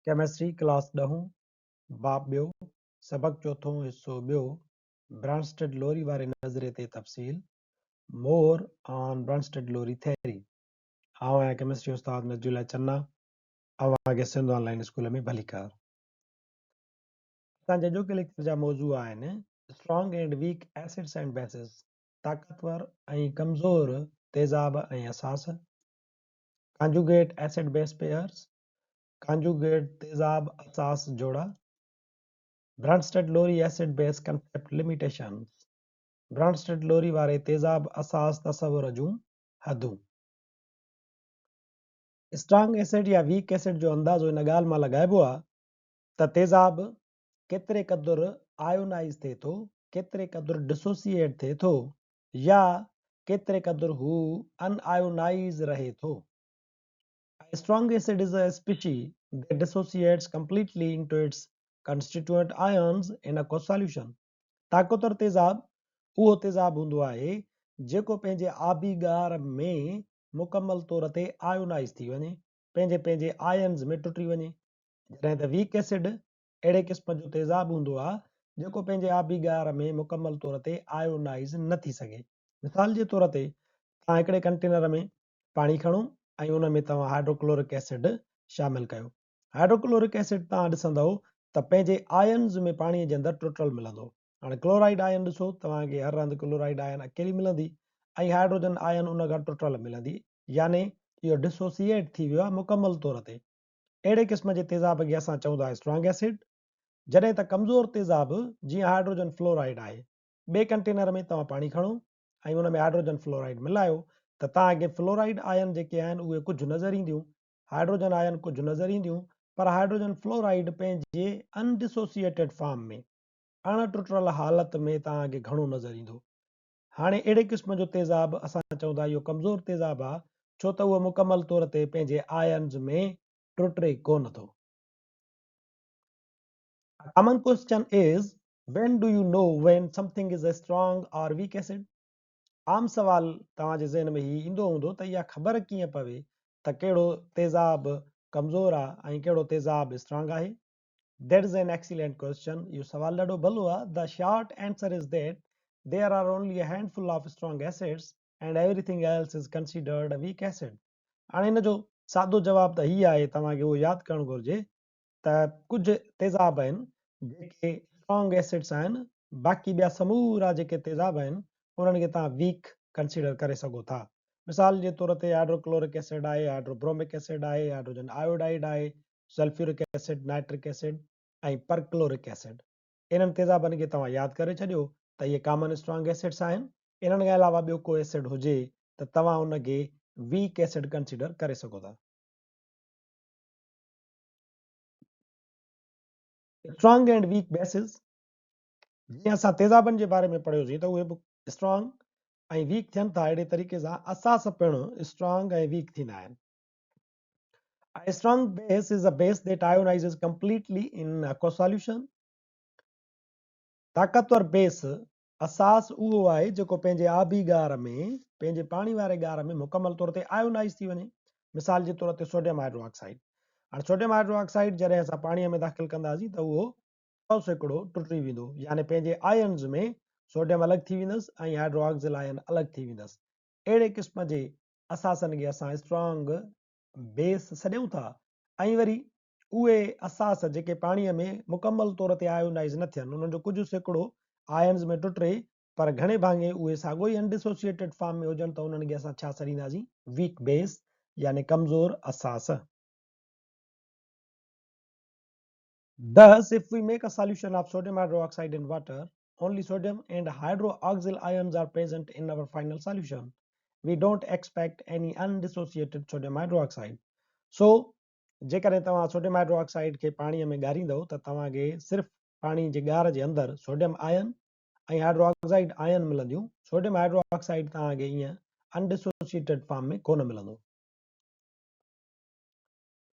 Chemistry class ڏهون، باب ٻيو، سبق چوٿون، حصو ٻيو، برانسٽيڊ لوري واري نظريي تي تفصيل، More on Bronsted Lowry Theory. آئون آهيان ڪيمسٽري استاد نجي الله چنا، اوهان کي سنڌ آن لائين اسڪول ۾ ڀليڪار. اسان جي اڄوڪي ليڪچر جا موضوع آهن، strong and weak acids and bases, طاقتور ۽ ڪمزور تيزاب ۽ اساس، conjugate acid base payers, conjugate تيزاب اساس جوڙا، Bronsted Lowry acid base concept limitations, Bronsted Lowry واري تيزاب اساس تصور جون حدون. اسٽرانگ ايسڊ يا ويڪ ايسڊ جو اندازو ان ڳالهه مان لڳائبو آهي ته تيزاب ڪيتري قدر آيونائيز ٿئي ٿو، ڪيتري قدر ڊسوسيئيٽ ٿئي ٿو يا ڪيتري قدر هو ان آيونائيز رهي ٿو. A strong acid is a species that dissociates completely into its constituent ions in aqueous solution. طاقتور تيزاب اهو تيزاب هوندو آهي جيڪو پنهنجي آبي ڳار ۾ مڪمل طور تي آيونائيز ٿي وڃي، پنهنجي پنهنجي آئنز ۾ ٽٽي وڃي. جڏهن ته ويڪ ايسڊ اهڙي قسم جو تيزاب هوندو آهي جيڪو پنهنجي آبي ڳار ۾ مڪمل طور تي آيونائيز نه ٿي سگهي. مثال جي طور تي توهان هڪڙي ڪنٽينر ۾ پاڻي کڻو ۽ ان ۾ توهان هائيڊروڪلورڪ ايسڊ شامل ڪيو. هائيڊروڪلورڪ ايسڊ توهان ڏسندؤ ته پنهنجي آئنز ۾ پاڻي جي اندر ٽٽل ملندو. هاڻي ڪلورائيڊ آئن ڏسو توهان کي هر هنڌ ڪلورائيڊ آئن اڪيلي ملندي ۽ هائيڊروجن آئن ان کان ٽٽل ملندي يعني اهو ڊسوسيئيٽ ٿي ويو آهي مڪمل طور تي. اهڙي قسم جي تيزاب کي اسان چئون ٿا اسٽرانگ ايسڊ جڏهن ته ڪمزور تيزاب جيئن هائيڊروجن فلورائيڊ آهي. ٻئي ڪنٽينر ۾ توهان پاڻي کڻو ۽ ان ۾ هائيڊروجن فلورائيڊ ملايو ته توهان کي فلورائيڊ آئن جيڪي آهن اهي ڪجهه نظر اينديون، هائيڊروجن آئن ڪجهه نظر اينديون پر هائيڊروجن فلورائيڊ پنهنجي ان ڊسوسيئيٽيڊ فارم ۾، اڻ ٽٽل حالت ۾، توهان کي گهڻو نظر ايندو. هاڻي اهڙي قسم جو تيزاب اسان چئون ٿا اهو ڪمزور تيزاب آهي ڇو ته اهو مڪمل طور تي پنهنجي آئنز ۾ ٽٽي ڪونه ٿو. A common question is when do you know when something is a strong or weak acid? عام سوال توهان جي ذهن ۾ هي ايندو هوندو ته اها خبر ڪيئن پوي ته ڪهڙو تيزاب ڪمزور آ ۽ ڪهڙو تيزاب اسٽرانگ آهي؟ That is an excellent question. اهو سوال ڏاڍو ڀلو آ. The short answer is that there are only a handful of strong acids and everything else is considered a weak acid. هاڻي ان جو سادو جواب ته هي آهي توهان کي اهو ياد ڪرڻ گهرجي ته ڪجهه تيزاب آهن جيڪي اسٽرانگ ايسڊس آهن باقي ٻيا سمورا جيڪي تيزاب آهن انهن کي توهان ويڪ ڪنسيڊر ڪري سگهو ٿا. مثال جي طور تي هائيڊروڪلورڪ ايسڊ آهي، هائيڊروبرومڪ ايسڊ آهي، هائيڊروجن آيوڊائيڊ آهي، sulphuric acid, nitric acid ۽ perchloric acid. انهن تيزابن کي توهان ياد ڪري ڇڏيو ته اهي ڪامن اسٽرانگ ايسڊس آهن. انهن کان علاوه ٻيو ڪو ايسڊ هجي ته توهان ان کي ويڪ ايسڊ ڪنسيڊر ڪري سگهو ٿا. اسٽرانگ اينڊ ويڪ بيسز جيئن اسان تيزابن جي باري ۾ پڙهيوسين ته اهي به اسٽرانگ ۽ ويڪ ٿين ٿا اهڙي طريقي سان اساس پڻ اسٽرانگ ۽ ويڪ ٿيندا آهن. A strong base is a base that ionizes completely in aqueous solution. طاقتور بيس اساس اهو آهي جيڪو پنهنجي آبي ڳار ۾، پنهنجي پاڻي واري ڳار ۾ مڪمل طور تي آيونائيز ٿي وڃي. مثال جي طور تي سوڊيم هائيڊرو آڪسائيڊ. هاڻي سوڊيم هائيڊرو آڪسائيڊ جڏهن اسان پاڻيء ۾ داخل ڪنداسين ته اهو 100% ٽٽي ويندو يعني پنهنجي آئنز ۾ سوڊيم الڳ ٿي ويندس ۽ هائيڊرو آڪسل آئن الڳ ٿي ويندس. اهڙي قسم جي اساسن کي اسان اسٽرانگ بيس سڏيون ٿا ۽ وري اهي اساس جيڪي پاڻيء ۾ مڪمل طور تي آيونائيز نه ٿين، انهن جو ڪجهه سيڪڙو آئنز ۾ ٽٽي، پر گهڻي ڀاڱي اهي ساڳيو ئي انڊسوسيئيٽيڊ فارم ۾ هجن ته انهن کي اسان ڇا سڏينداسين؟ ويڪ بيس يعني ڪمزور اساس. Thus, if we make a solution of sodium hydroxide in water, only sodium and hydroxyl ions are present in our final solution. We don't expect any undissociated sodium hydroxide. So, جيڪڏهن توهان sodium hydro oxide کي پاڻيء ۾ ڳاريندؤ ته توهان کي صرف پاڻي جي ڳار جي اندر سوڊيم آئن ۽ هائيڊرو آڪسائيڊ آئن ملنديون، سوڊيم هائيڊرو آڪسائيڊ توهان کي ائين انڊسوسيئيٽيڊ فارم ۾ ڪونه ملندو.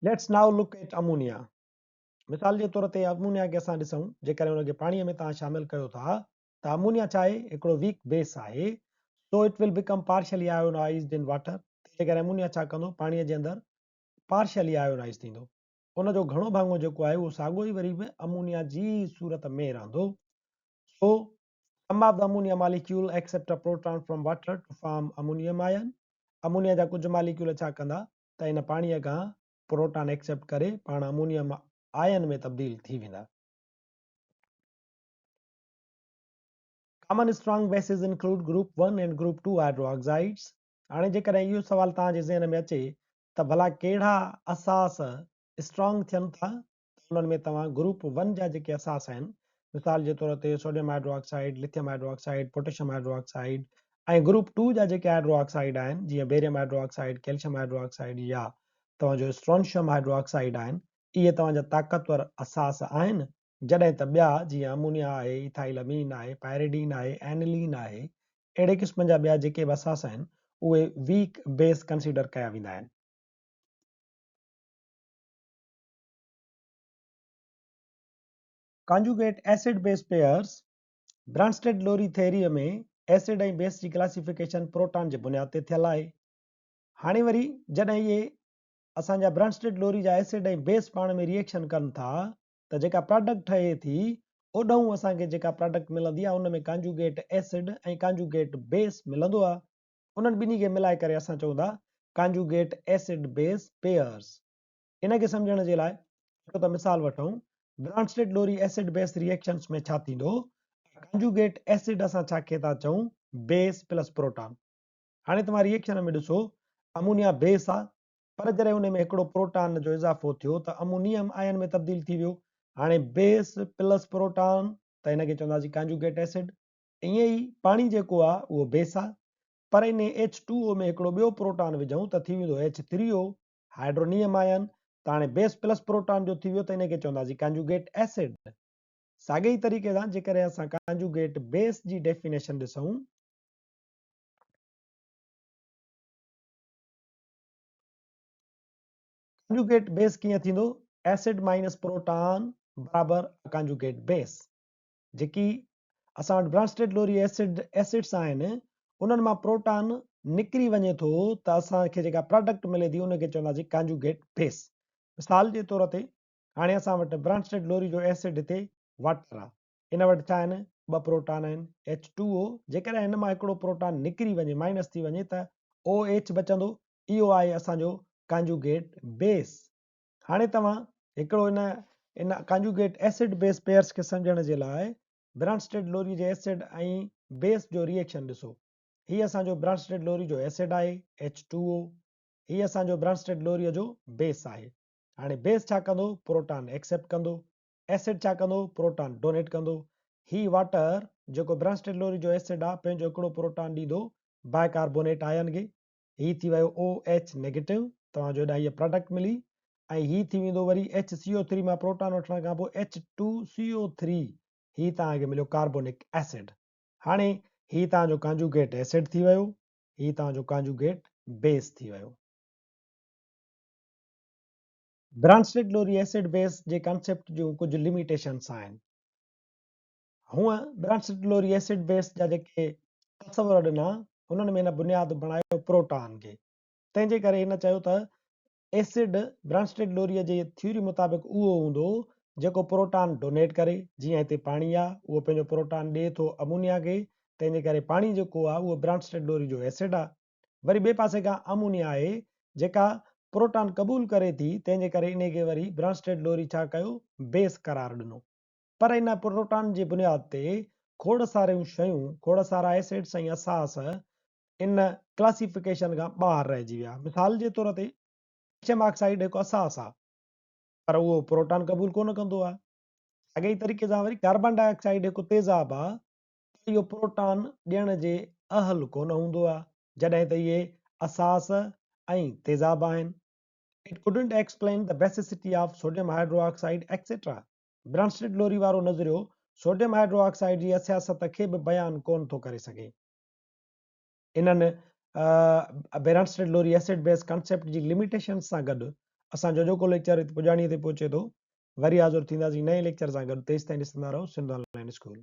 Let's now look at ammonia. مثال جي طور تي امونيا کي اسان ڏسون، جيڪڏهن ان کي پاڻيء ۾ توهان شامل ڪيو ٿا ته امونيا ڇا آهي؟ هڪڙو ويڪ بيس آهي، so it will become partially ionized in water. تنهنجي ڪري امونيا ڇا ڪندو؟ پاڻيء جي اندر پارشلي آيونائيز ٿيندو. ان جو گهڻو ڀاڱو جيڪو آهي اهو ساڳيو ئي وري به امونيا جي ئي صورت ۾ رهندو. So, some of the ammonia molecule accept a proton from water to form ammonium ion. Ammonia جا ڪجهه ماليڪيول ڇا ڪندا ته ان پاڻيء کان پروٽان ايڪسيپٽ ڪري پاڻ امونيم آئن ۾ تبديل ٿي ويندا. Common strong bases include group 1 and group 2 hydroxides. هاڻي جيڪڏهن اهو سوال توهان جي ذهن ۾ اچي ته ڀلا ڪهڙا اساس اسٽرانگ ٿين ٿا ته انهن ۾ توهان گروپ ون جا جيڪي اساس آهن مثال جي طور تي sodium hydroxide, lithium hydroxide, potassium hydroxide ۽ group two جا جيڪي هائيڊرو آڪسائيڊ آهن جيئن barium hydroxide, calcium hydroxide يا توهان جو اسٽرونشيم هائيڊرو آڪسائيڊ آهن اهي توهان جا طاقتور اساس آهن جڏهن ته ٻيا جيئن امونيا آهي، ايٿائل امين آهي، پائريڊين آهي، اينلين آهي، اهڙي قسم جا ٻيا جيڪي به اساس آهن اهي ويڪ بيس ڪنسيڊر ڪيا ويندا آهن. Conjugate acid base pairs, Bronsted Lowry theory ۾ acid ۽ base جي ڪلاسيفڪيشن پروٽان جي بنياد تي ٿيل آهي. هاڻي وري جڏهن اهي اسان جا برانسٽيڊ لوري جا ايسڊ ۽ بيس پاڻ ۾ ريئيڪشن ڪن ٿا ته جيڪا پراڊڪٽ ٺهي ٿي اوڏانهون اسان کي جيڪا پراڊڪٽ ملندي آهي ان ۾ ڪانجوگيٽ ايسڊ ۽ ڪانجوگيٽ بيس ملندو آهي انهن ٻنهي کي ملائي ڪري اسان چئون ٿا ڪانجوگيٽ ايسڊ بيس پيئرز ان کي سمجهڻ جي لاء هڪ ته مثال وٺون Bronsted Lowry acid base reactions ۾ ڇا ٿيندو ڪانجوگيٽ ايسڊ اسان ڇا کي ٿا چئون بيس پلس پروٽان هاڻي توهان ريئيڪشن ۾ ڏسو امونيا بيس آ پر جڏهن ان ۾ هڪڙو پروٽان جو اضافو ٿيو ته امونيم آئن ۾ تبديل ٿي ويو. هاڻي بيس پلس پروٽان ته ان کي چونداسين ڪانجوگيٽ ايسڊ. ائين ئي پاڻي جيڪو آ اهو بيس آ پر ان ايڇ ٽو او ۾ هڪڙو ٻيو پروٽان وجهون ته ٿي ويندو ايڇ ٿري او، هائيڊرونيم آئن، ته هاڻي بيس پلس پروٽان جو ٿي ويو ته ان کي چونداسين ڪانجوگيٽ ايسڊ. ساڳئي ئي طريقي سان جيڪڏهن اسان ڪانجوگيٽ بيس جي ڊيفينيشن ڏسون. ڪانجوگيٽ بيس ڪيئن ٿيندو؟ ايسڊ مائنس پروٽان برابر ڪانجوگيٽ بيس. جيڪي اسان وٽ برانسٽيڊ لوري ايسڊ ايسڊس آهن انهن مان پروٽان نڪري وڃي ٿو ته اسان کي جيڪا پراڊڪٽ ملي ٿي ان کي چونداسين ڪانجوگيٽ بيس. مثال جي طور تي هاڻي اسان وٽ برانسٽيڊ لوري جو ايسڊ هتي واٽر آهي ان وٽ ڇا آهن؟ ٻه پروٽان آهن، ايڇ ٽو او، جيڪڏهن هن مان هڪڙو پروٽان نڪري وڃي، مائنس ٿي وڃي ته او ايڇ بچندو، اهو آهي اسان جو ڪانجوگيٽ بيس. هاڻي توهان هڪڙو ان ان ڪانجوگيٽ ايسڊ بيس پيئرس کي سمجهڻ جي لاء برانسٽيڊ لوري جي ايسڊ ۽ بيس جو ري ايڪشن ڏسو. هي اسان جو برانسٽيڊ لوري جو ايسڊ آهي، ايڇ ٽو او، هي اسان جو برانسٽيڊ لوري جو بيس آهي. هاڻي بيس ڇا ڪندو؟ پروٽان ايڪسيپٽ ڪندو. ايسڊ ڇا ڪندو؟ پروٽان ڊونيٽ ڪندو. هي واٽر جيڪو برانسٽيڊ لوري جو ايسڊ آ پنهنجو هڪڙو پروٽان ڏيندو باء ڪاربونيٽ آئن کي. هي ٿي ويو او ايڇ نيگيٽو توهان جو هيڏانهن هيء پراڊڪٽ ملي ۽ هي ٿي ويندو وري ايڇ سي او ٿري مان پروٽان وٺڻ کان پوء H two C O three هي توهان کي مليو ڪاربونڪ ايسڊ. هاڻي هي توهان جو ڪانجوگيٽ ايسڊ ٿي ويو هي توهان جو ڪانجوگيٽ بيس ٿي ويو. برانسٽيڊ لوري ايسڊ بيس جي ڪانسيپٽ جون ڪجهه لميٽيشنس آهن. هونء برانسٽيڊ لوري ايسڊ بيس جا جيڪي تصور ڏنا انهن ۾ هن بنياد بڻايو پروٽان کي. تنهن جي ڪري هن چيو ته ايسڊ برانسٽيڊ لوري جي ٿيوري مطابق اهو هوندو جيڪو پروٽان ڊونيٽ ڪري جيئن هتي پاڻي آ اهو پنهنجو پروٽان ڏئي ٿو امونيا کي تنهن جي ڪري پاڻي جيڪو آ اهو برانسٽيڊ لوري جو ايسڊ آ. وري ٻئي پاسي کان امونيا آهي جيڪا پروٽان قبول ڪري ٿي تنهن جي ڪري انهي کي وري برانسٽيڊ لوري ڇا ڪيو بيس قرار ڏنو پر ان پروٽان جي بنياد تي کوڙ ساريون شيون کوڙ سارا ايسڊس ۽ اساس ان ڪلاسيفڪيشن کان ٻاهر رهجي ويا مثال جي طور تي ڪيلشيم آڪسائيڊ هڪ اساس آهي پر اهو پروٽان قبول ڪونه ڪندو آهي ساڳئي ئي طريقي سان وري ڪاربان ڊاء آڪسائيڊ هڪ تيزاب آهي اهو پروٽان ڏيڻ جي اهل ڪونه هوندو آهي، جڏهن ته اهي اساس ۽ تيزاب آهن. It couldn't explain the basicity of sodium hydroxide etc. Bronsted Lowry وارو نظريو سوڊيم هائيڊرو آڪسائيڊ جي اسياست کي به بيان ڪونه ٿو ڪري سگهي. انهن برانسٽيڊ لوري ايسڊ بيس ڪانسيپٽ جي لميٽيشنز سان گڏ اسان جو اڄوڪو ليڪچر هت پڄاڻيء تي پهچي ٿو. وري حاضر ٿينداسين نئين ليڪچر سان گڏ تيستائين ڏسندا رهو سنڌ آن لائين اسڪول.